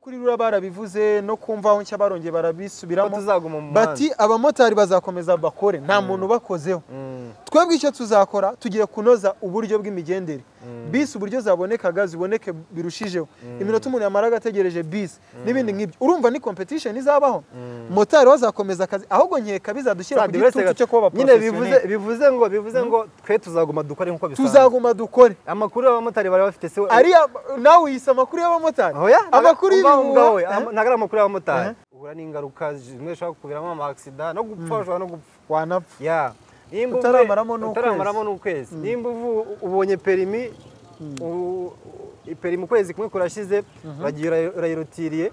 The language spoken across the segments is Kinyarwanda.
Kuri RURA barabivuze, no kumva aho nshya barongeye barabisubiramo. Ko tuzaguma mu muhanda. Bati abamotari bazakomeza bakore, nta muntu ubakozeho. Twebwe icyo tuzakora, tugiye kunoza uburyo bw'imigendere, bisi uburyo zabonekaga ziboneke birushijeho, iminota umuntu yamaraga ategereje bisi n'ibindi nk'ibyo. Urumva ni competition izabaho, motari we azakomeza akazi, ahubwo nkeka bizadushyira ku Sadi, uretse gitutu cyo kuba nyine abaprofessionnel. Bivuze ngo twe tuzaguma dukore nk'uko bisanzwe. Tuzaguma dukore. Amakuru y'abamotari bari bafite se? Ariya nawe uyise amakuru y'abamotari? Oya, Amakuru umva y'ibihuha. Ubwawe, ntabwo ari amakuru y'abamotari. Uhura n'ingaruka zimwe zishobora kukuviramo ama accident no gupfa, ushobora no gupfa. Wanapfa. Ya, nimba Utaramaramo n'ukwezi. Utaramaramo n'ukwezi. Nimba ubonye perimi, iperimi ukwezi kumwe kurashize, uragiye urayirutiriye,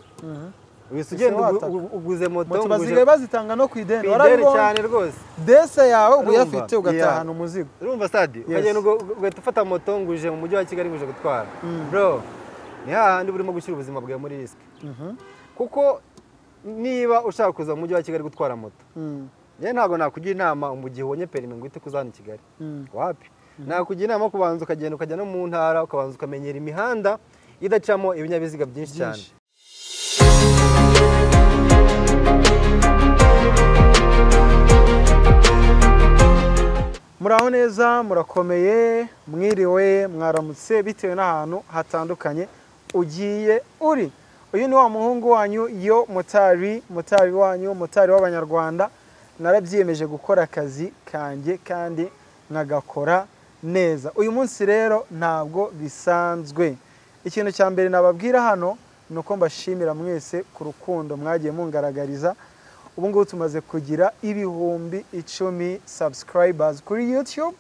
uhise ugenda wataka. uguze moto. Moto nguje basigaye bazitanga no ku ideni. Ku ideni. Warabibonye? Cyane rwose. Desa yawe uba Urumva? uyafite, ugatahana umuzigo. Urumva, Sadi, ukagenda ugahita ufata moto, nguje mu mujyi wa Kigali, nguje gutwara, bro, ni hahandi urimo gushyira ubuzima bwawe muri risk, kuko niba ushaka kuza mu mujyi wa Kigali gutwara moto, njyewe ntabwo nakugira inama mu gihe ubonye perimi ngo uhite kuza hano i Kigali. Wapi, nakugira inama yo kubanza ukagenda, ukajya no mu ntara, ukabanza ukamenyera imihanda idacamo ibinyabiziga byinshi cyane. Byinshi. Muraho neza, murakomeye, mwiriwe, mwaramutse, bitewe n'ahantu hatandukanye ugiye uri. Uyu ni wa muhungu wanyu, yo motari, motari wanyu, motari w'Abanyarwanda. Narabyiyemeje gukora akazi kanjye kandi nkagakora neza. Uyu munsi rero ntabwo bisanzwe. Ikintu cya mbere nababwira hano ni uko mbashimira mwese ku rukundo mwagiye mungaragariza. Ubu ngubu tumaze kugira 10,000 subscribers kuri YouTube,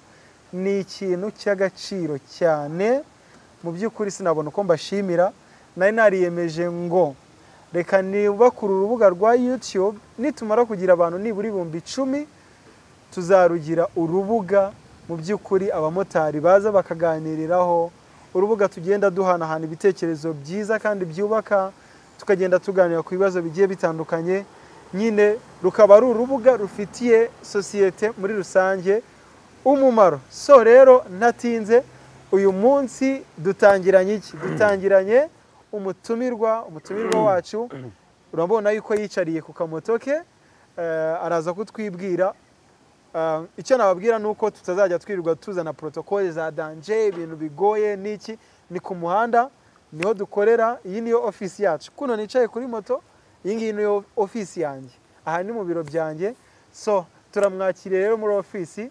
ni ikintu cy'agaciro cyane. Mu by'ukuri sinabona uko mbashimira. Nari nariyemeje ngo reka nubakure urubuga rwa YouTube, nitumara kugira abantu nibura 10,000 tuzarugira urubuga mu by'ukuri abamotari baza bakaganiriraho, urubuga tugenda duhanahana ibitekerezo byiza kandi byubaka, tukagenda tuganira ku bibazo bigiye bitandukanye, nyine rukaba ari urubuga rufitiye sosiyete muri rusange umumaro. So rero ntatinze, uyu munsi dutangiranye iki? Dutangiranye umutumirwa. Umutumirwa wacu urabona yuko yicariye ku kamoto ke, araza kutwibwira. Icyo nababwira ni uko tutazajya twirirwa tuzana protocole za danger, ibintu bigoye n'iki. Ni ku muhanda niho dukorera, iyi niyo office yacu. Kuno nicaye kuri moto, iyi ngiyi niyo office yanjye, aha ni mu biro byanjye. So turamwakiriye rero muri office,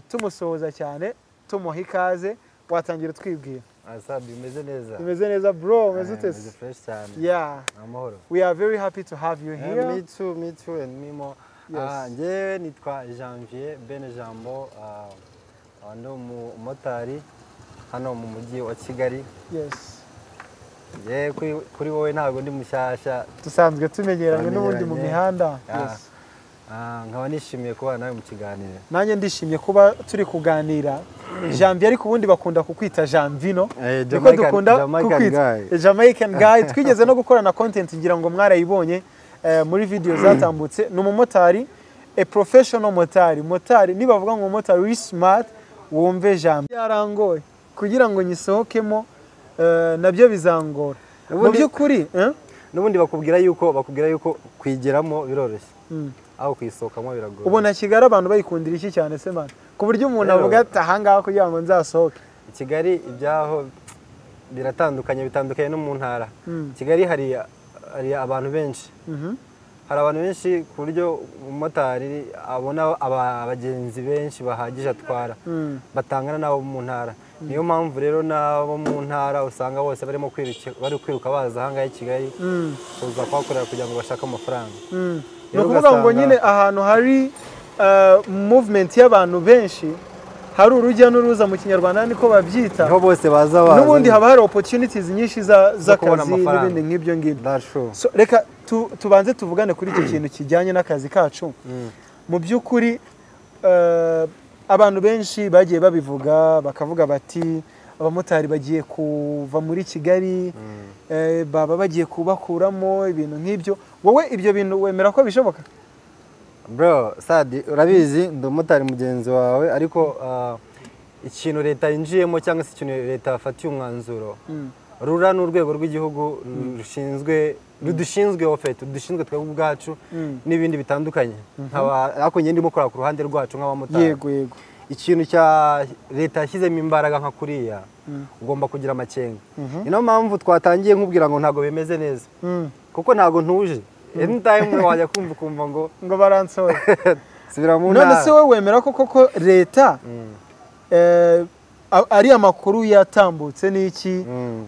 tumusohoza cyane, tumuha ikaze. Watangira utwibwira. Sadi, bimeze neza. Bimeze neza, bro. Umeze ute Meze se? fresh cyane. Amahoro. We are very happy to have you here. Me too, me too and me more. Yes. Njyewe nitwa Janvier Bene Jambo, nkaba ndi umumotari hano mu mujyi wa Kigali. Njyewe kuri wowe ntabwo ndi mushyashya. Dusanzwe tumenyeranye n'ubundi mu Tumenyeranye. mihanda. Yes. Nkaba nishimiye kubana nawe mu kiganiro. Nanjye ndishimye kuba turi kuganira, Janvier. Ariko ubundi bakunda kukwita Janvino, niko dukunda Jamaican kukwita. guy. Jamaican guy. Twigeze no gukorana content, ngira ngo mwarayibonye muri video zatambutse. Ni umumotari, a professional motari. Motari nibavuga ngo umumotari uri smart, wumve Janvier. Yarangoye kugira ngo nyisohokemo, nabyo bizangora mu by'ukuri, eh? N'ubundi bakubwira yuko kuyigeramo biroroshye, aho kuyisohokamo biragoye. Ubona Kigali abantu bayikundira iki cyane se man, ku buryo umuntu Rero- avuga ati ahangaha kugira ngo nzasohoke? I Kigali ibyaho biratandukanye, bitandukanye no mu ntara. Kigali hari abantu benshi, hari abantu benshi ku buryo umumotari abona abagenzi benshi bahagije atwara, batangana n'abo mu ntara. Niyo mpamvu rero n'abo mu ntara usanga bose barimo bari kwiruka baza ahangaha i Kigali kuza kuhakorera kugira ngo bashake amafaranga. Ni Rero ukuvuga ngo ugasanga- nyine ahantu hari movement y'abantu benshi, hari urujya n'uruza, mu Kinyarwanda niko babyita, Niho bose baza baza. N'ubundi haba hari opportunities nyinshi Zo kubona z'akazi amafaranga. n'ibindi nk'ibyo ngibyo. That's true. So, reka tubanze tuvugane kuri icyo kintu kijyanye n'akazi kacu. Mu by'ukuri abantu benshi bagiye babivuga, bakavuga bati abamotari bagiye kuva muri Kigali, baba bagiye kubakuramo, ibintu nk'ibyo. Wowe ibyo bintu wemera ko bishoboka? Bro Sadi, urabizi ndi umumotari mugenzi wawe, ariko ikintu leta yinjiyemo cyangwa se ikintu leta yafatiye umwanzuro RURA ni urwego rw'igihugu rushinzwe rudushinzwe ofete rudushinzwe twebwe ubwacu n'ibindi bitandukanye. Ariko njye ndimo gukora ku ruhande rwacu nk'abamotari. Yego yego. Ikintu cya leta yashyizemo imbaraga nka kuriya ugomba kugira amakenga. Ni nayo mpamvu twatangiye nkubwira ngo ntabwo bimeze neza. Kuko ntabwo ntuje. Anytime wajya kumva ukumva ngo baransoye. Subira mu ntara. None se wowe wemera ko koko leta ari amakuru yatambutse n'iki?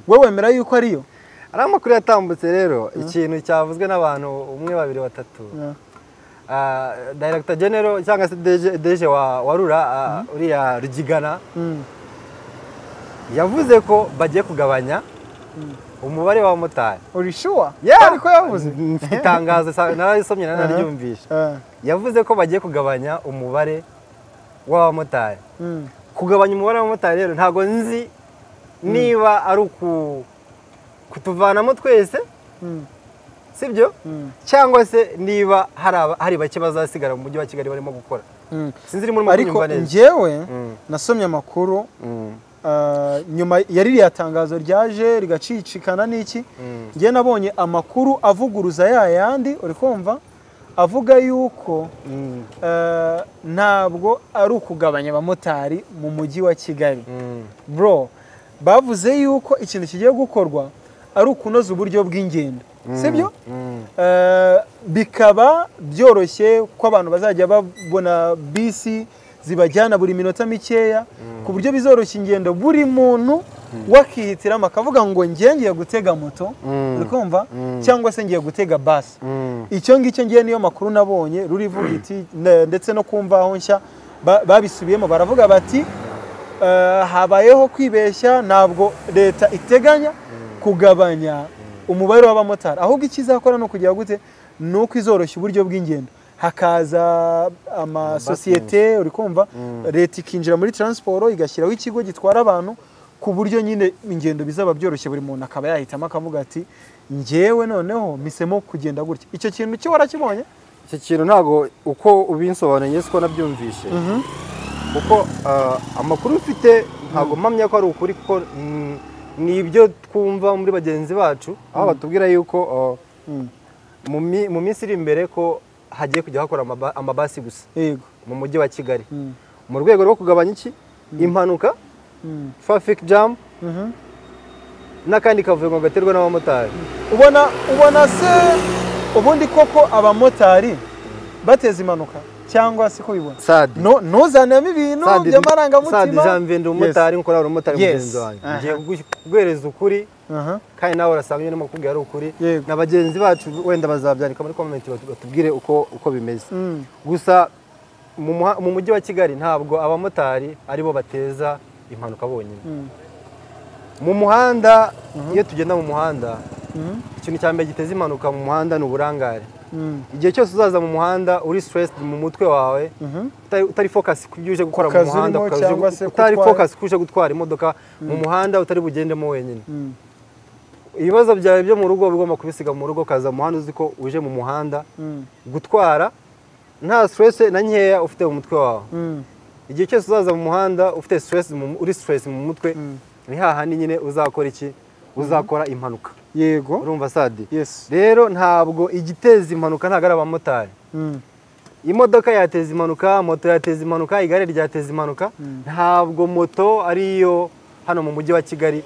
Wowe wemera yuko ariyo? Ari amakuru yatambutse rero ikintu cyavuzwe n'abantu umwe babiri batatu. Director General cyangwa se DG wa RURA uriya Rugigana yavuze ko bagiye kugabanya umubare w'abamotari. Uri sure? Ariko yavuze itangazo narayisomye nanaryumvisha. Yavuze ko bagiye kugabanya umubare w'abamotari. Kugabanya umubare w'abamotari rero ntago nzi niba ari kutuvanamo twese, sibyo? Cyangwa se niba hari bake bazasigara mu mujyi wa Kigali barimo gukora. Sinzi uri murimo kunyumva neza. Ariko njyewe nasomye amakuru nyuma ya ririya tangazo ryaje rigacicikana n'iki, njye nabonye amakuru avuguruza ya yandi, uri kumva, avuga yuko ntabwo ari ukugabanya abamotari mu mujyi wa Kigali. Bro, bavuze yuko ikintu kigiye gukorwa ari ukunoza uburyo bw'ingendo, sibyo? Bikaba byoroshye ko abantu bazajya babona bisi zibajyana buri minota mikeya, ku buryo bizoroshya ingendo buri muntu wakihitiramo akavuga ngo ngiye ngiye gutega moto, uri kumva, cyangwa se ngiye gutega basi. Icyo ngicyo ngiye niyo makuru nabonye rurivuga iti, ndetse no kumva aho nshya babisubiyemo baravuga bati habayeho kwibeshya, ntabwo leta iteganya kugabanya umubare w'abamotari, ahubwo ikizakora no kugira gute nuko izoroshya uburyo bw'ingendo, hakaza amasosiyete, uri kumva, leta ikinjira muri transport igashyiraho ikigo gitwara abantu ku buryo nyine ingendo bizaba byoroshye, buri muntu akaba yahitamo akavuga ati njyewe noneho misemo kugenda gutya. Icyo kintu cyo warakibonye? Icyo kintu ntago uko ubinsobanuye siko nabyumvishe. Kuko amakuru ufite ntago mpamya ko ari ukuri, kuko ni ibyo twumva muri bagenzi bacu aho batubwira yuko mu minsi iri imbere ko hagiye kujya hakora amabasi gusa mu mujyi wa Kigali, mu rwego rwo kugabanya iki impanuka, traffic jam, n'akandi kavuyo ngo gaterwa n'abamotari. Ubona se ubundi koko abamotari bateza impanuka cyangwa se ko bibona? No, ntuzanemo ibintu by'amarangamutima. Sadi Janvier ndi umumotari, nkora ari umumotari mugenzi wanjye. Ngiye kuguhereza ukuri kandi nawe urasanga nyine mukubwira ari ukuri, na bagenzi bacu wenda bazabyandika muri comment batubwire uko bimeze. Gusa mu mujyi wa Kigali ntabwo abamotari aribo bateza impanuka bonyine. Mu muhanda, iyo tugenda mu muhanda, ikintu cya mbere giteza impanuka mu muhanda ni uburangare. Igihe cyose uzaza mu muhanda uri stressed mu mutwe wawe, utari focus ku byo uje gukora mu muhanda, utari focus ku uje gutwara imodoka mu muhanda, utari bugendemo wenyine. Ibibazo byawe byo mu rugo bigomba kubisiga mu rugo, kaza mu muhanda uzi ko uje mu muhanda gutwara nta stress na nkeya ufite mu mutwe wawe. Igihe cyose uzaza mu muhanda ufite stress, uri stress mu mutwe, ni hahandi nyine uzakora iki? Uzakora impanuka. Yego. Urumva Sadi? Yes. Rero ntabwo igiteza impanuka ntabwo ari abamotari. Imodoka yateza impanuka, moto yateza impanuka, igare ryateza impanuka. Ntabwo moto ariyo hano mu mujyi wa Kigali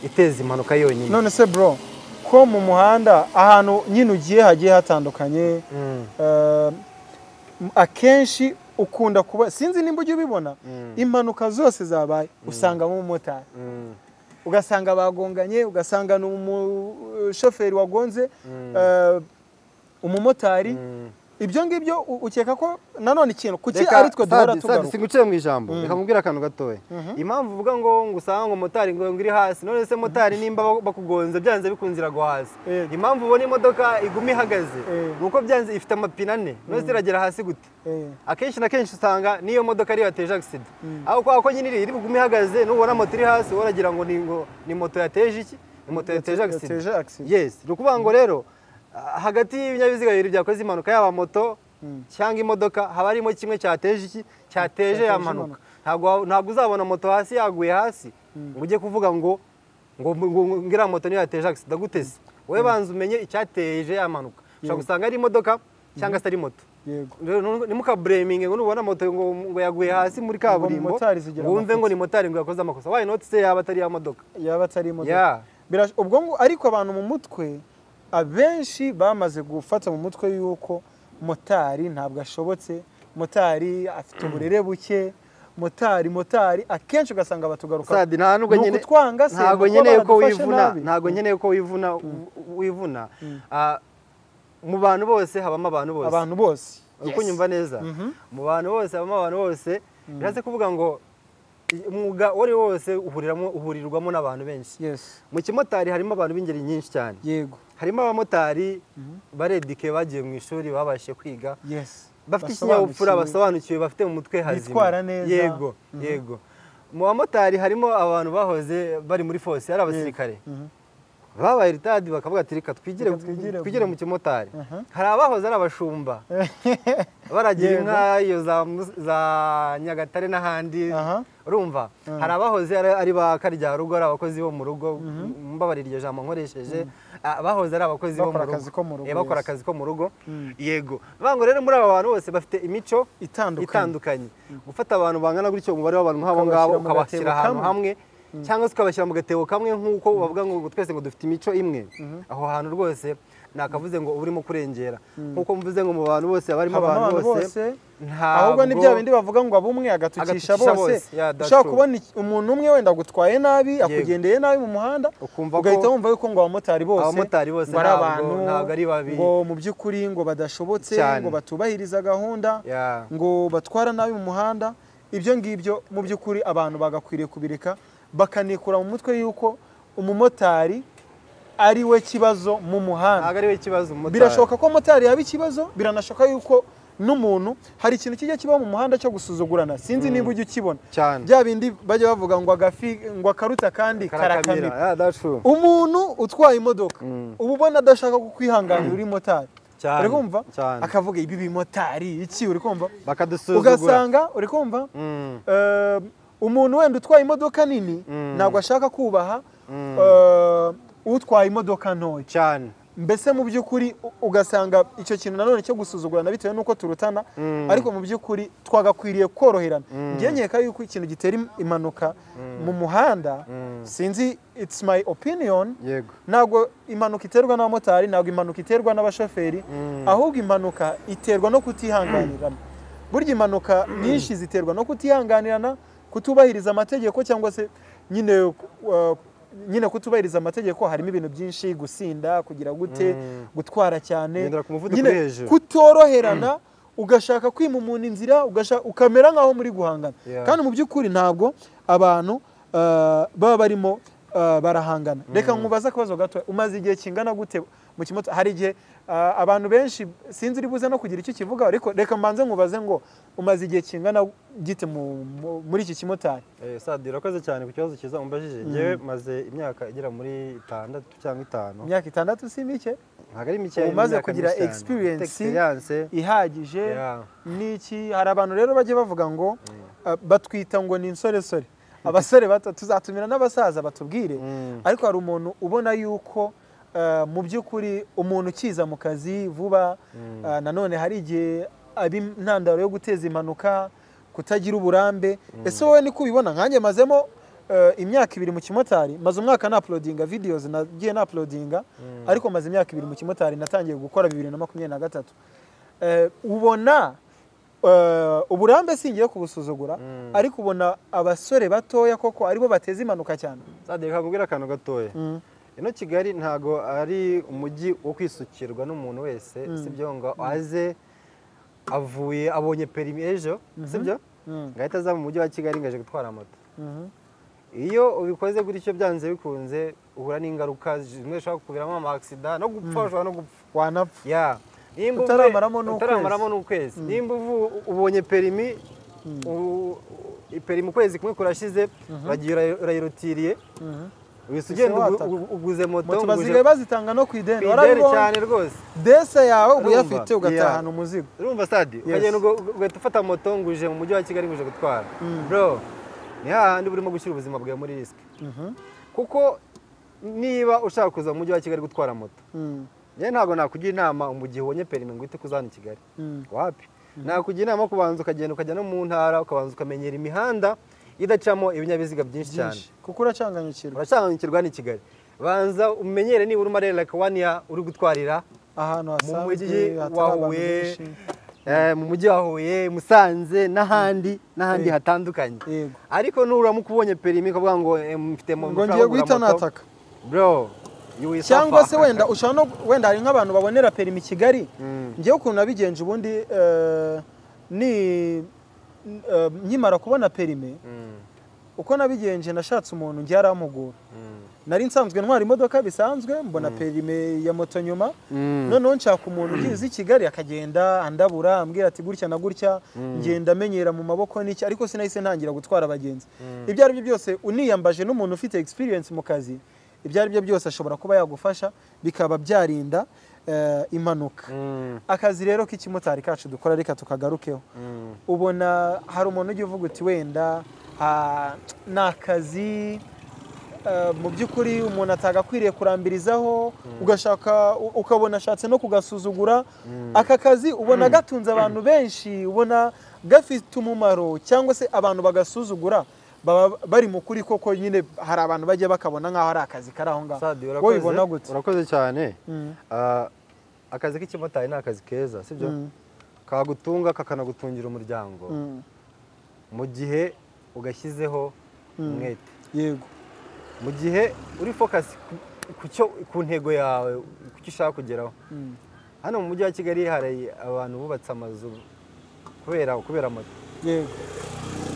iteza impanuka yonyine. None se bro, ko mu muhanda ahantu nyine ugiye hagiye hatandukanye, akenshi ukunda kuba, sinzi nimba ujye ubibona, impanuka zose zabaye usangamo umumotari. Ugasanga bagonganye, ugasanga ni umushoferi wagonze umumotari. Ibyo ngibyo ukeka ko nanone ikintu kuki ari twe duhora tugaruka? Singuciye mu ijambo, reka nkubwire akantu gatoya. Impamvu uvuga ngo ngusanga ngo motari ngo iri hasi, none se motari nimba bakugonze byanze bikunze iragwa hasi. Impamvu ubona imodoka iguma ihagaze nuko byanze ifite amapine ane, none se iragera hasi gute? Akenshi na kenshi usanga niyo modoka ariyo yateje accident. Aho kwa ko nyine iri bugume ihagaze, nubona moto iri hasi uragira ngo ni moto yateje iki? Ni moto yateje accident. Yes, ni ukuvuga ngo rero hagati y'ibinyabiziga bibiri byakoze impanuka, yaba moto cyangwa imodoka, haba harimo kimwe cyateje iki? Cyateje ya mpanuka. Ntabwo uzabona moto hasi yaguye hasi ngo ujye kuvuga ngo Ngo ngira moto niyo yateje accident guteze. Wowe banza umenye icyateje ya mpanuka. Ushobora gusanga ari imodoka cyangwa se ari moto. Yego. Nimuka-blaminge ngo nubona moto ngo yaguye hasi muri kaburimbo wumve ngo ni motari ngo yakoze amakosa. Why not se yaba atari ya modoka? Yaba atari imodoka. Ubwo ariko abantu mu mutwe abenshi bamaze gufata mu mutwe yuko motari ntabwo ashobotse, motari afite uburere buke, motari akenshi ugasanga batugaruka. Sadi nta nubwo nyine ntabwo nkeneye ko wivuna, ntabwo nkeneye ko wivuna. Mu bantu bose habamo abantu bose. Abantu bose. Uko nyumva neza. Mu bantu bose habamo abantu bose. Biratse kuvuga ngo umwuga wari wose uhurirwamo n'abantu benshi. Mu kimotari harimo abantu b'ingeri nyinshi cyane. Yego. Harimo abamotari baredike bagiye mu ishuri babashe kwiga. Bafite ikinyabupfura, basobanukiwe, bafite mu mutwe hazima. Bitwara neza. Yego, yego. Mu bamotari harimo abantu bahoze bari muri force, ari abasirikare. Babaye ritadi bakavuga ati reka twigire mu kimotari. Hari abahoze ari abashumba baragira inka iyo za Nyagatare n'ahandi, urumva. Hari abahoze ari ba karyarugo, ari abakozi bo mu rugo, mbabarira iryo jambo nkoresheje, abahoze ari abakozi bo mu rugo, bakora akazi ko mu rugo. Yego. Bango rero muri aba bantu bose bafite imico itandukanye. Gufata abantu bangana gutyo, umubare w'abantu nk'abo ngabo ukabashyira ahantu hamwe cyangwa se ukabashyira mu gatebo kamwe nk'uko bavuga ngo twese ngo dufite imico imwe, aho hantu rwose nakavuze ngo urimo kurengera. Nk'uko mvuze ngo mu bantu bose barimo abantu bose, ahubwo ni bya bindi bavuga ngo abumwe agatukisha bose. Ushobora kubona umuntu umwe wenda agutwaye nabi, akugendeye nabi mu muhanda, ugahita wumva yuko ngo abamotari bose ngo ari abantu ntabwo ari babi, ngo mu by'ukuri ngo badashobotse, ngo batubahiriza gahunda, ngo batwara nabi mu muhanda. Ibyo ngibyo mu by'ukuri abantu bagakwiriye kubireka, bakanikura mu mutwe yuko umumotari ari we kibazo mu muhanda. Ntabwo ari we kibazo umumotari. Birashoboka ko motari yaba ikibazo, biranashoboka yuko n'umuntu hari ikintu kijya kibaho mu muhanda cyo gusuzugurana. Sinzi niba ujya ukibona. Bya bindi bajya bavuga ngo agafi ngo akaruta kandi karakamira. Umuntu utwaye imodoka uba ubona adashaka kukwihanganira uri motari. Uri kumva? Akavuga ibi bimotari iki, uri kumva? Bakadusuzugura. Ugasanga uri kumva? Umuntu wenda utwaye imodoka nini ntabwo ashaka kubaha utwaye imodoka ntoya cyane. Mbese mu by'ukuri ugasanga icyo kintu nanone cyo gusuzugurana bitewe n'uko turutana, ariko mu by'ukuri twagakwiriye koroherana. Ngiye nkeka yuko ikintu gitera impanuka mu muhanda, sinzi, it's my opinion, ntabwo impanuka iterwa n'abamotari, ntabwo impanuka iterwa n'abashoferi, ahubwo impanuka iterwa no kutihanganirana. Burya impanuka nyinshi ziterwa no kutihanganirana, kutubahiriza amategeko, cyangwa se nyine kutubahiriza amategeko harimo ibintu byinshi, gusinda, kugira gute, gutwara cyane, nyine kutoroherana, ugashaka kwima umuntu inzira, ukamera nkaho muri guhangana. Kandi mu by'ukuri ntabwo abantu baba barimo barahangana. Reka nkubaze akabazo gato, umaze igihe kingana gute mu kimoto? Hari igihe abantu benshi sinzi uri buze no kugira icyo kivuga, ariko reka mbanze nkubaze ngo umaze igihe kingana gite muri iki kimotari? Sadi, urakoze cyane ku kibazo cyiza umbajije. Njyewe maze imyaka igera muri 6 cyangwa 5. Imyaka 6 si mike? Ntabwo ari mike. Umaze kugira experience ihagije n'iki. Hari abantu rero bajye bavuga ngo batwita ngo ni insoresore, abasore bato, tuzatumira n'abasaza batubwire. Ariko hari umuntu ubona yuko mu by'ukuri umuntu ukiza mu kazi vuba, nanone hari igihe ari intandaro yo guteza impanuka, kutagira uburambe. Ese wowe niko ubibona? Nkanjye mazemo imyaka 2 mu kimotari, maze umwaka na uploadinga videos, nagiye na uploadinga, ariko maze imyaka 2 mu kimotari, natangiye gukora 2023. Ubona uburambe singiye kubusuzugura, ariko ubona abasore batoya koko aribo bateza impanuka cyane. Sade, reka nkubwire akantu gatoya. Ino Kigali ntago ari umujyi wo kwisukirwa n'umuntu wese, sibyo, ngo aze avuye abonye perimi ejo, sibyo, ngahita aza mu mujyi wa Kigali ngaje gutwara moto. Iyo ubikoze gutyo byanze bikunze uhura n'ingaruka zimwe zishobora kukuviramo ama accident no gupfa, ushobora no gupfa. Wanapfa. Utaramaramo n'ukwezi. Nimba ubonye perimi, perimi ukwezi kumwe kurashize, uragiye urayirutiriye, ugenda uguze moto, bazigaye bazitanga no ku ideni, warabibonye cyane rwose. Dese yawe ubu uyafite ugatahana umuzigo. Urumva Sadi, ukagenda ugahita ufata moto nguje mu mujyi wa Kigali nguje gutwara. Bro, ni hahandi urimo gushyira ubuzima bwawe muri risk. Kuko Niba ushaka kuza mu mujyi wa Kigali gutwara moto, njye ntabwo nakugira inama mu gihe ubonye perimi ngo uhite kuza hano i Kigali. Wapi? Nakugira inama kubanza ukagenda ukajya no mu ntara, ukabanza ukamenyera imihanda idacamo ibinyabiziga byinshi cyane, kuko uracanganyukirwa. Uracanganyukirwa ni Kigali. Banza umenyere nibura umare like 1 year uri gutwarira ahantu hasanzwe, mu mujyi wa Huye, mu mujyi wa Huye, Musanze n'ahandi n'ahandi hatandukanye. Ariko nuramuka ubonye perimi ukavuga ngo mfite ngo ngiye guhita nataka, bro, you will suffer. Cyangwa se wenda ushobora no wenda hari nk'abantu babonera perimi i Kigali. Ngewe ukuntu nabigenje ubundi, ni nkimara kubona perimi, uko nabigenje nashatse umuntu ngiye arampugura. Nari nsanzwe ntwara imodoka bisanzwe, mbona perime ya moto nyuma, noneho nshaka umuntu ugize i Kigali akagenda andabura ambwira ati gutya na gutya, ngenda amenyera mu maboko n'iki, ariko sinahise ntangira gutwara abagenzi. Ibyo ari byo byose uniyambaje n'umuntu ufite experience mu kazi, ibyo ari byo byose ashobora kuba yagufasha bikaba byarinda impanuka. Akazi rero k'ikimotari kacu dukora, reka tukagarukeho. Ubona hari umuntu ujya uvuga uti wenda ni akazi mu by'ukuri umuntu atagakwiriye kurambirizaho, ugashaka ukabona ashatse no kugasuzugura. Aka kazi ubona gatunze abantu benshi, ubona gafite umumaro, cyangwa se abantu bagasuzugura baba bari mu kuri koko nyine. Hari abantu bajya bakabona nk'aho ari akazi kari aho ngaho. Wowe ubibona gute? Urakoze cyane. Akazi k'ikimotari ni akazi keza, sibyo? Kagutunga kakanagutungira umuryango mu gihe ugashyizeho umwete. Yego. Mu gihe uri focus ku ntego yawe, ku cyo ushaka kugeraho. Hano mu mujyi wa Kigali hari abantu bubatse amazu kubera moto. Yego.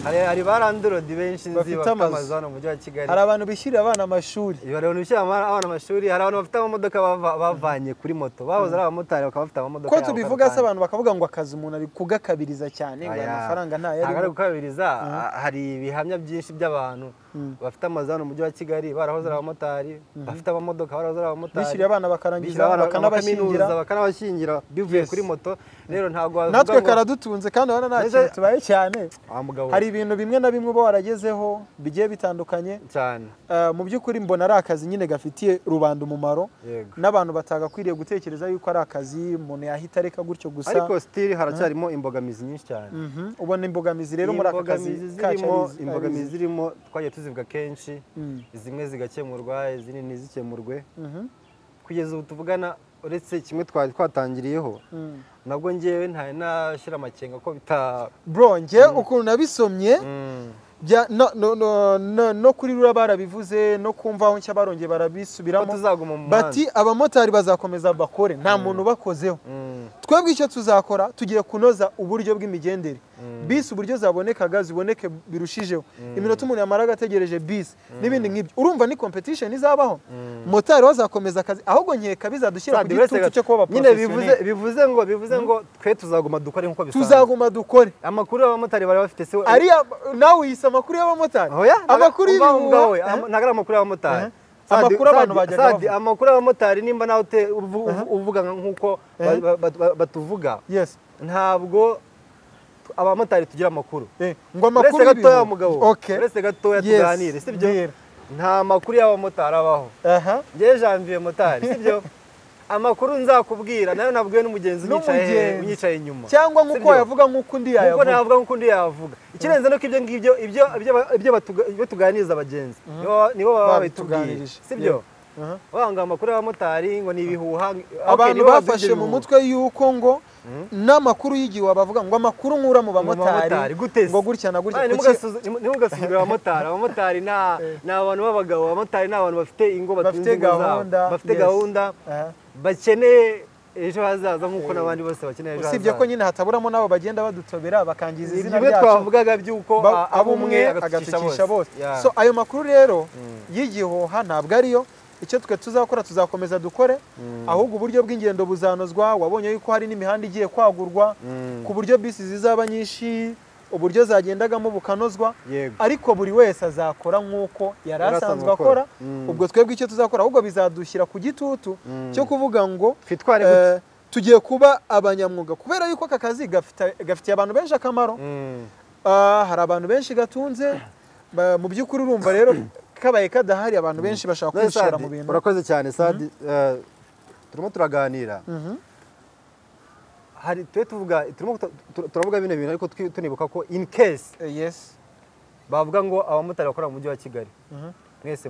Hari ba landlord benshi nzi bafite amazu hano mu mujyi wa Kigali. Hari abantu bishyurira abana amashuri. Hari abantu bishyurira abana amashuri, hari abantu bafite amamodoka bavanye kuri moto. Bahoze ari abamotari bakaba bafite amamodoka. Ko tubivuga se abantu bakavuga ngo akazi umuntu ari kugakabiriza cyane, ngo amafaranga ntayo ari. Ari gukabiriza. Hari ibihamya byinshi by'abantu bafite amazu hano mu mujyi wa Kigali barahoze ari abamotari, bafite amamodoka barahoze ari abamotari. Bishyurira abana bakarangiza bakanabashyingira bivuye kuri moto. Rero ntabwo natwe karadutunze kandi abana nta kintu tubaye cyane. Hari ibintu bimwe na bimwe uba waragezeho bigiye bitandukanye cyane. Mu by'ukuri mbona ari akazi nyine gafitiye rubanda umumaro, n'abantu batagakwiriye gutekereza yuko ari akazi umuntu yahita areka gutyo gusa. Ariko still haracyarimo imbogamizi nyinshi cyane. Ubona imbogamizi rero muri aka kazi kacu, imbogamizi zirimo twagiye tuzivuga kenshi, zimwe zigakemurwa izindi ntizikemurwe. Kugeza ubu tuvugana, uretse kimwe twari twatangiriyeho, nabwo ngewe ntaye nashyira amakenga ko bita bro. Nge ukuntu nabisomye no kuri rura barabivuze, no kumva aho nshya barongeye barabisubiramo, bati abamotari bazakomeza bakore nta muntu bakozeho. Twebwe icyo tuzakora, tugiye kunoza uburyo bw'imigendere, bisi uburyo zabonekaga ziboneke birushijeho, iminota umuntu yamaraga ategereje bisi n'ibindi nk'ibyo. Urumva ni competition izabaho, motari wazakomeza akazi, ahubwo nkeka bizadushyira ku gitutu cyo kuba nyine. Bivuze ngo twe tuzaguma dukore nkuko bisanzwe, tuzaguma dukore. Amakuru y'abamotari bari bafite se ariya nawe yise amakuru y'abamotari, amakuru y'ibintu ntabwo ari amakuru y'abamotari. Amakuru abantu bajyaga bavuga, amakuru y'abamotari nimba nawe uvuga nkuko batuvuga, ntabwo abamotari tugira amakuru. Ngo amakuru gatoya mugabo, uretse gatoya tuganire, sibyo? Nta makuru y'abamotari abaho. Ngewe Janvier motari, sibyo? Amakuru nzakubwira nayo nabwiwe n'umugenzi unyicaye inyuma, cyangwa nkuko yavuga nkuko undi yavuga, nkuko navuga nkuko undi yavuga. Ikirenze nuko ibyo ngibyo ibyo tuganiriza abagenzi nibo baba babituganirije, sibyo? Banga amakuru y'abamotari ngo ni ibihuha. Abantu bafashe mu mutwe yuko ngo n'amakuru y'igihe bavuga ngo amakuru nkura mu bamotari ngo gutya na gutya. Ntimugasuzugure abamotari. Abamotari ni abantu b'abagabo, abamotari ni abantu bafite ingo, batunze ingo zabo, bafite gahunda, bakeneye ejo hazaza nk'uko n'abandi bose bakeneye ejo hazaza. Usibye ko nyine hataburamo n'abo bagenda badutobera bakangiza izina ryacu. Twavugaga by'uko abo umwe agatukisha bose. So ayo makuru rero y'igihuha ntabwo ariyo. Icyo twe tuzakora tuzakomeza dukore, ahubwo uburyo bw'ingendo buzanozwa. Wabonye yuko hari n'imihanda igiye kwagurwa ku buryo bisi zizaba nyinshi, uburyo zagendagamo bukanozwa, ariko buri wese azakora nk'uko yari asanzwe akora. Ubwo twebwe icyo tuzakora ahubwo bizadushyira ku gitutu cyo kuvuga ngo tugiye kuba abanyamwuga, kubera yuko aka kazi gafitiye abantu benshi akamaro. Hari abantu benshi gatunze. Mu by'ukuri urumva rero Kabaye kadahari, abantu benshi bashaka kwishora mu bintu. Urakoze cyane Sadi, turimo turaganira. Hari twe tuvuga, turimo turavuga bino bintu, ariko tunibuka ko in case bavuga ngo abamotari bakora mu mujyi wa Kigali, mwese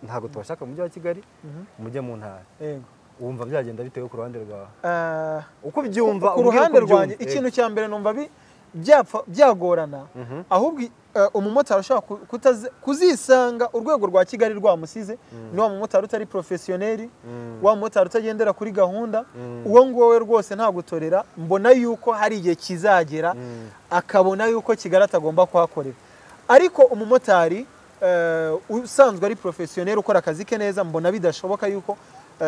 ntabwo tubashaka mu mujyi wa Kigali, mujye mu ntara. Wumva byagenda bitewe ku ruhande rwawe? Uko ubyumva? Ku ruhande rwanjye, ikintu cya mbere numva byagorana, ahubwo umumotari ushobora kuzisanga urwego rwa Kigali rwamusize ni wa mumotari utari professionnel, wa mumotari utagendera kuri gahunda. Uwo nguwo we rwose ntagutorera. Mbona yuko hari igihe kizagera akabona yuko Kigali atagomba kuhakorera. Ariko umumotari usanzwe ari professionnel, ukora akazi ke neza, mbona bidashoboka yuko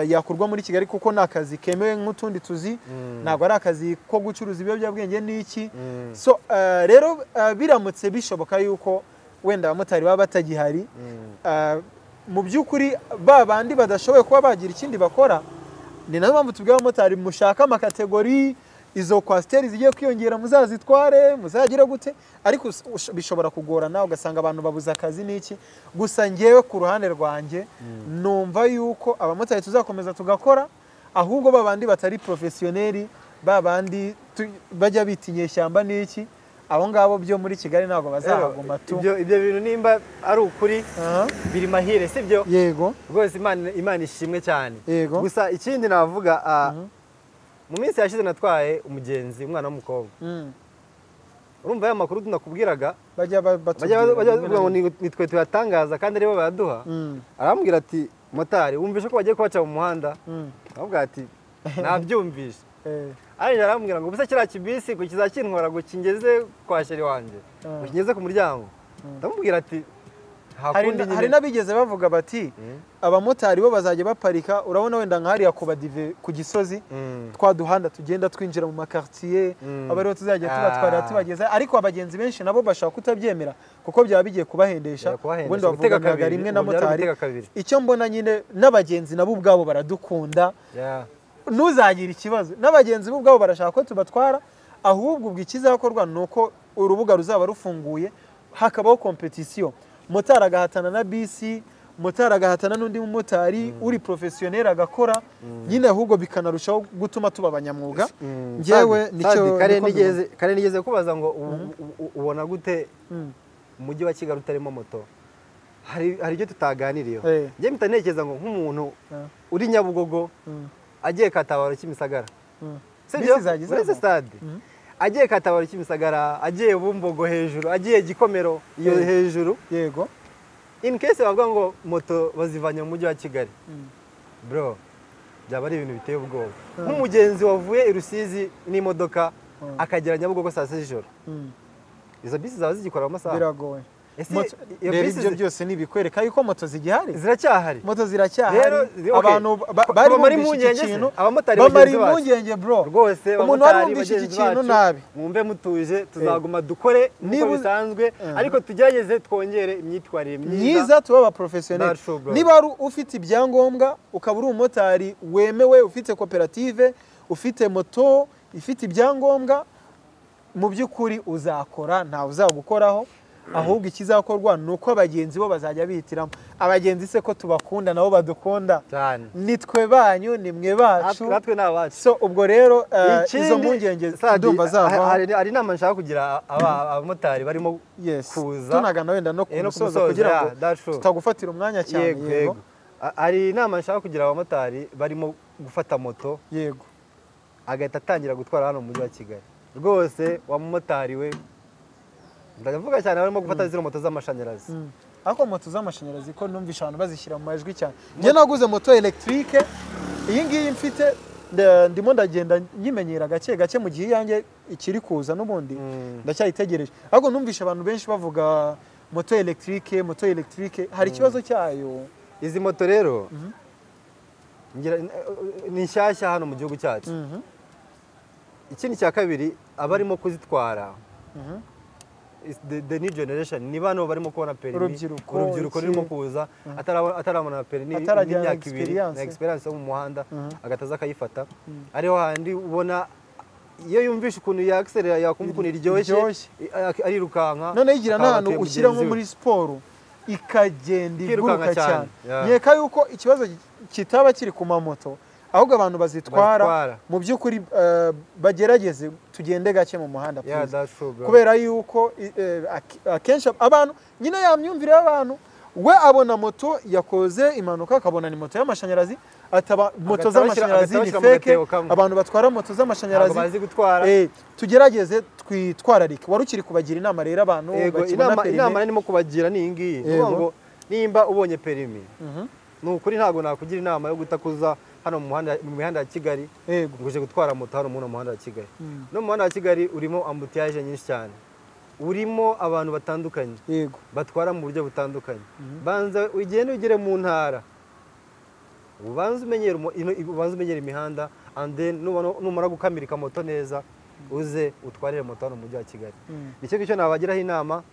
yakurwa muri Kigali, kuko ni akazi kemewe nk'utundi tuzi, ntabwo ari akazi ko gucuruza ibiyobyabwenge n'iki. So rero biramutse bishoboka yuko wenda abamotari baba batagihari, mu by'ukuri ba bandi badashoboye kuba bagira ikindi bakora, ni nayo mpamvu tubwira abamotari mushaka amakategori, izo kwasiteri zigiye kwiyongera muzazitware, muzagire gute, ariko bishobora kugorana ugasanga abantu babuze akazi n'iki. Gusa ngewe ku ruhande rwanjye numva yuko abamotari tuzakomeza tugakora, ahubwo babandi batari professionnel, babandi bajya bita inyeshyamba n'iki, abo ngabo byo muri Kigali ntabwo bazahaguma tu. Ibyo bintu nimba ari ukuri biri mahire, sibyo? Yego. Rwose Imana ishimwe cyane. Yego. Gusa ikindi navuga, mu minsi yashize natwaye umugenzi, umwana w'umukobwa. Urumva ya makuru tunakubwiraga bajya bavuga ngo nitwe tuyatangaza kandi aribo bayaduha. Arambwira ati motari, wumvishe ko bagiye kubaca mu muhanda? Arambwira ati nabyumvishe. Arangije arambwira ngo ubuse kiriya kibisi ngo kizakintwara ngo kingeze kwa sheri wanjye, ngo kingeze ku muryango. Ndamubwira ati hari n'abigeze bavuga bati abamotari bo bazajya baparika, urabona wenda nka hariya ku Badive ku Gisozi, twa duhanda tugenda twinjira mu makartier, abariho tuzajya tubatwarira tubageza. Ariko abagenzi benshi nabo bashaka kutabyemera kuko byaba bigiye kubahendesha. Ubundi bavuga rimwe na motari. Icyo mbona nyine n'abagenzi nabo ubwabo baradukunda, ntuzagira ikibazo, n'abagenzi bo ubwabo barashaka ko tubatwara. Ahubwo ubwo ikizakorwa ni uko urubuga ruzaba rufunguye, hakabaho competition, motari agahatana na bisi, motari agahatana n'undi mumotari uri professionnel agakora nyine, ahubwo bikanarushaho gutuma tuba abanyamwuga. Njyewe nicyo kare nigeze kubaza ngo ubona gute umujyi wa Kigali utarimo moto? Hari ibyo tutaganiriyeho. Njye mpita ntekereza ngo nk'umuntu uri Nyabugogo agiye Katabaro Kimisagara, sibyo? Muri stade agiye Katabaro Kimisagara, agiye Bumbogo hejuru, agiye Gikomero iyo hejuru. Yego. In case bavuga ngo moto bazivanye mu mujyi wa Kigali, bro, byaba ari ibintu biteye ubwoba. Nk'umugenzi wavuye i Rusizi n'imodoka akagera Nyabugogo saa 6 z'ijoro, izo bisi zaba zigikora mu masaha? Biragoye. Rero ibyo byose ni ibikwereka yuko moto zigihari, ziracyahari, moto ziracyahari. Abantu bari bumvise iki kintu, abamotari bamara impungenge bro rwose. Umuntu wari wumvise iki kintu nabi, mwumve mutuje, tuzaguma dukore nkuko bisanzwe, ariko tugerageze twongere imyitwarire myiza, tuba aba professionnel. Niba ari ufite ibyangombwa, ukaba uri umumotari wemewe, ufite koperative, ufite moto ifite ibyangombwa, mu by'ukuri uzakora, ntawe uzagukoraho. Ahubwo ikizakorwa ni uko abagenzi bo bazajya bihitiramo. Abagenzi se ko tubakunda nabo badukunda, nitwe banyu, ni mwe bacu, natwe ni abacu. So ubwo rero izo mpungenge ndumva zavaho. Hari inama nshaka kugira abamotari barimo kuza, tunagana wenda no ku musozo kugira ngo tutagufatira umwanya cyane. Yego, hari inama nshaka kugira abamotari barimo gufata moto, yego, agahita atangira gutwara hano mu mujyi wa Kigali. Rwose wa mumotari we, ndavuga cyane barimo gufata zino moto z'amashanyarazi. Ariko moto z'amashanyarazi ko numvisha abantu bazishyira mu majwi cyane. Njye naguze moto electrique, iyi ngiyi mfite ndimo ndagenda nyimenyera gake gake, mu gihe iyanjye ikiri kuza n'ubundi ndacyayitegereje. Ariko numvisha abantu benshi bavuga moto electrique, moto electrique, hari ikibazo cyayo. Izi moto rero ni nshyashya hano mu gihugu cyacu. Ikindi cya kabiri, abarimo kuzitwara the new generation ni bano barimo kubona perimi, urubyiruko rurimo kuza atarabona perimi n'imyaka ibiri na experience yo mu muhanda, agataza akayifata. Ariho handi ubona iyo yumvishe ukuntu yaaccelera, yakumva ukuntu iryoshye, arirukanka. None yigira n'ahantu ushyira nko muri siporo, ikagenda Ikirukanka iguruka cyane. cyane. Yeah. Nkeka yuko ikibazo kitaba kiri ku mamoto, ahubwo abantu bazitwara Bazitwara. mu by'ukuri bagerageze tugende gake mu muhanda, Yeah, please. that's true, bro. Kubera yuko akenshi abantu nyine ya myumvire y'abantu, we abona moto yakoze impanuka akabona ni moto y'amashanyarazi, ataba moto Agahita z'amashanyarazi agahita ni bashyira mu fake, gatebo kamwe. abantu batwara moto z'amashanyarazi Ntabwo bazi gutwara. Tugerageze twitwararike. Wari ukiri kubagira inama rero abantu Yego, bakibona inama perime. Inama narimo kubagira ni iyi ngiyi. Ni ukuvuga ngo nimba ubonye perimi, ni ukuri ntabwo nakugira inama yo gutakuza hano mu muhanda, mu mihanda ya Kigali, ngo uje gutwara moto hano muri uno muhanda wa Kigali. No mu muhanda wa Kigali urimo embouteillage nyinshi cyane, urimo abantu batandukanye batwara mu buryo butandukanye. Banza ugende ugere mu ntara, ubanze umenyere imihanda, and then numara gukamirika moto neza, uze utwarire moto hano mu mujyi wa Kigali. Nicyo ngicyo nabagiraho inama.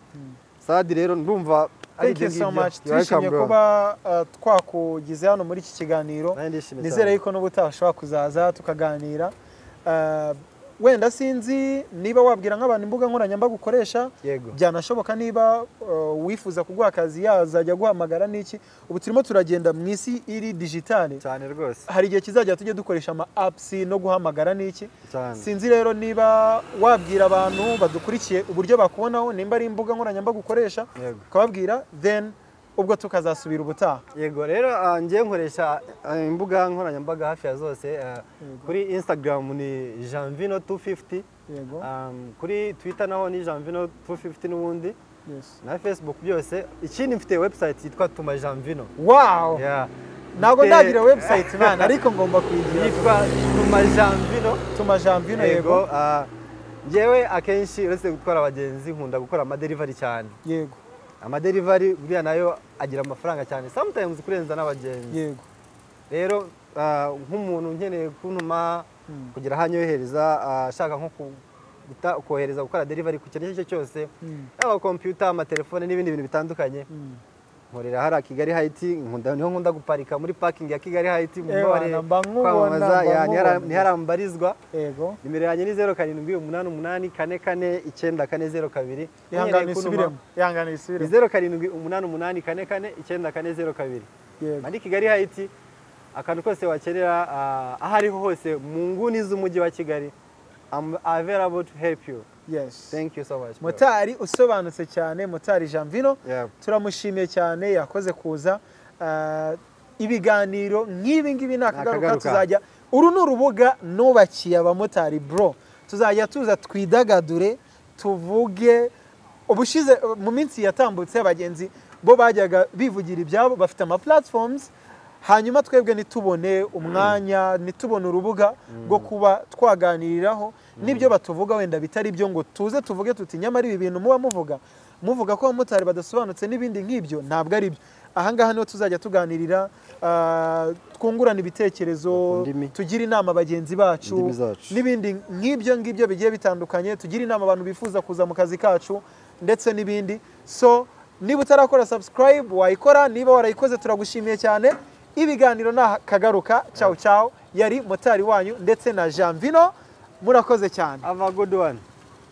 Sadi, rero ndumva ari Thank you ibyo so ngibyo. much. You're welcome, Twishimiye bro. kuba twakugize hano muri iki kiganiro. Nanjye ndishimye Nizere cyane. yuko n'ubutaha ushobora kuzaza tukaganira. Wenda sinzi niba wabwira nk'abantu imbuga nkoranyambaga ukoresha. Yego. Byanashoboka niba wifuza kuguha akazi yazajya guhamagara n'iki. Ubu turimo turagenda mu isi iri digitale. Cyane rwose. Hari igihe kizajya tujye dukoresha ama apps no guhamagara n'iki. Cyane. Sinzi rero niba wabwira abantu badukurikiye uburyo bakubonaho, nimba ari imbuga nkoranyambaga ukoresha, ukababwira, then ubwo tukazasubira ubutaha. Yego, rero njye nkoresha imbuga nkoranyambaga hafi ya zose. Kuri Instagram ni Janvino 250. Kuri Twitter naho ni Janvino 250 n'ubundi, na Facebook byose. Ikindi, mfite website yitwa Tuma Janvino. Wow. Yeah. Ntabwo ndagira website man, ariko ngomba kuyigira. Yitwa Tuma Janvino. Tuma Janvino, yego. Yego. Njyewe akenshi uretse gutwara abagenzi, nkunda gukora amadelivery cyane. Amadelivery buriya nayo agira amafaranga cyane sometimes kurenza n'abagenzi. Rero nk'umuntu nkeneye kuntuma kugira aho anyohereza, ashaka nko kohereza gukora delivery ku kintu icyo ari cyo cyose, yaba computer, amatelefone n'ibindi bintu bitandukanye, nkorera hariya Kigali Heights. Nkunda, niho nkunda guparika, muri parking ya Kigali Heights. Mumbabarire mba nkubona, kwamamaza, mba ya, nkubona. ni hariya mbarizwa. Nimero yanjye ni 0788449402. Ihangane Nkeneye kuntuma- isubiremo, ihangane Ni isubiremo. 0788449402. Muri Kigali Heights, akantu kose wakenera, aho ariho hose mu nguni z'umujyi wa Kigali, I'm available to help you. Thank you so much, bro. Motari usobanutse cyane, Motari Janvino. Turamushimiye cyane, yakoze kuza. Ibiganiro nk'ibi ngibi ni akagaruka. Akagaruka. Tuzajya, uru ni urubuga nubakiye abamotari, bro. Tuzajya tuza twidagadure, tuvuge. Ubushize mu minsi yatambutse, abagenzi bo bajyaga bivugira ibyabo, bafite ama platforms, hanyuma twebwe ntitubone umwanya, ntitubone urubuga rwo kuba twaganiriraho n'ibyo batuvuga wenda bitari byo, ngo tuze tuvuge tuti nyamara ibi bintu muba muvuga ko abamotari badasobanutse n'ibindi nk'ibyo ntabwo ari byo. Ahangaha niho tuzajya tuganirira, twungurana ibitekerezo, Ndimi. tugire inama bagenzi bacu Indimi zacu. n'ibindi nk'ibyo ngibyo bigiye bitandukanye, tugire inama abantu bifuza kuza mu kazi kacu ndetse n'ibindi. So niba utarakora subscribe wayikora, niba warayikoze turagushimiye cyane. Ibiganiro ni akagaruka. Ciao ciao. Yari motari wanyu ndetse na Janvino. Murakoze cyane. Have a good one.